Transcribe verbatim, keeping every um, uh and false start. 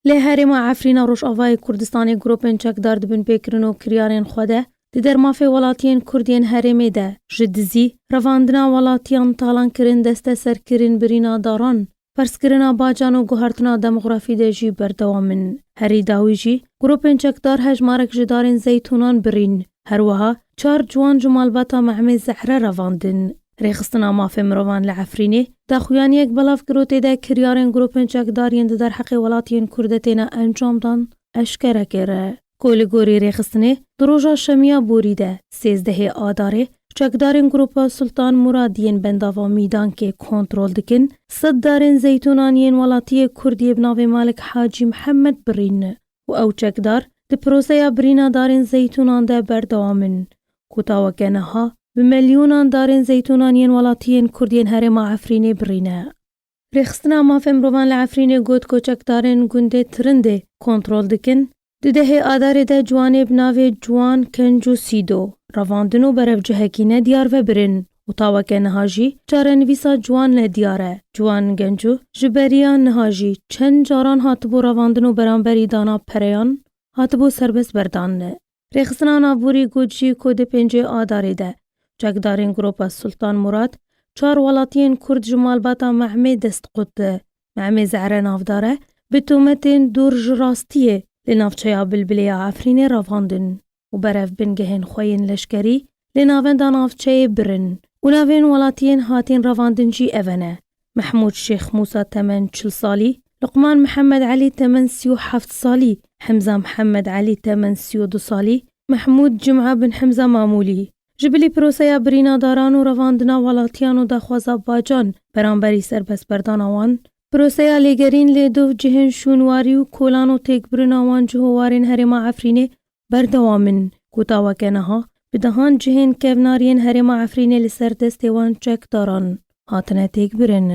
Lê herêma Efrîna Rojavayê Kurdistanê grûpên çekdar di binpêkirin û kiryarên xwe de di dermafê welatiyên Kurd yên herêmê de ji dizî, revandina welatiyan, talankirin, desteserkirin, birîna daran, perskirina bacan û guhertina demografî de jî berdewam in. Herî dawî jî grûpên çekdar hejmarek ji darên zeytûnan birîn. Her wiha çar ciwan ji malbata Mehmê Zehre revandin. Rêxistina Mafê Mirovan li Efrînê daxuyaniyek belav kir û tê de kiryarên grûpên çekdar yên di derheqê welatiyên Kurd de têne encamdan eşkere kir. Ku li gorî rêxistinê, di roja şemiya borî de, sêzdehê Adarê, çekdarên Grûpa Sultan Murad yên bendava Mîdankê kontrol dikin, sed darên zeytûnan yên welatiyê Kurd yê bi navê Malik Hacî Mihemed birîn û ew çekdar di proseya birîna darên zeytûnan de berdewam in, ku ta weke niha bi melyonan darên zeytûnan yên welatiyên Kurd yên herêma Efrînê birîne. Rêxistina Mafê Mirovan li Efrînê got ku çekdarên gundê Tirindê kontrol dikin. Di dehê Adarê de ciwanê bi navê Ciwan Kenco Sîdo revandin û berev cihekî nediyar ve birin û ta weke niha jî çarenivîsa ciwan nediyar e. Ciwan Genco ji beriya niha jî çend caran hatibû revandin û beramberî dana pereyan hatibû serbest berdan. Rêxistina navborî got jî ku di pêncê Adarê de çekdarên Grûpa Sultan Murad çar welatiyên Kurd ji malbata Mehmê dest qut. Mehmê Zehre navdar e bi tometên dûr ji rastiyê li navçeya Bilbilê ya Efrînê revandin û berev bingehên xwe yên leşkerî li navenda navçeyê birin û navên welatiyên hatîn revandin jî ev ne: Mehmûd Şêx Mûsa temen çil salî, Luqman Mihemed Elî temen sî û heft salî, Hemza Mihemed Elî temen sî û du salî, Mehmûd Cim'a bin Hemza Mamûlî. Ji bilî proseya birîna daran û revandina welatiyan û daxwaza bacan beramberî serbestberdana wan, proseya lêgerîn lê dov cihên şûnwarî û kolan û têkbirina wan ciho warên herêma Efrînê berdewam in, ku ta weke niha bi dehan cihên kevnar yên herêma Efrînê li ser destê wan çekdaran hatine têkbirin.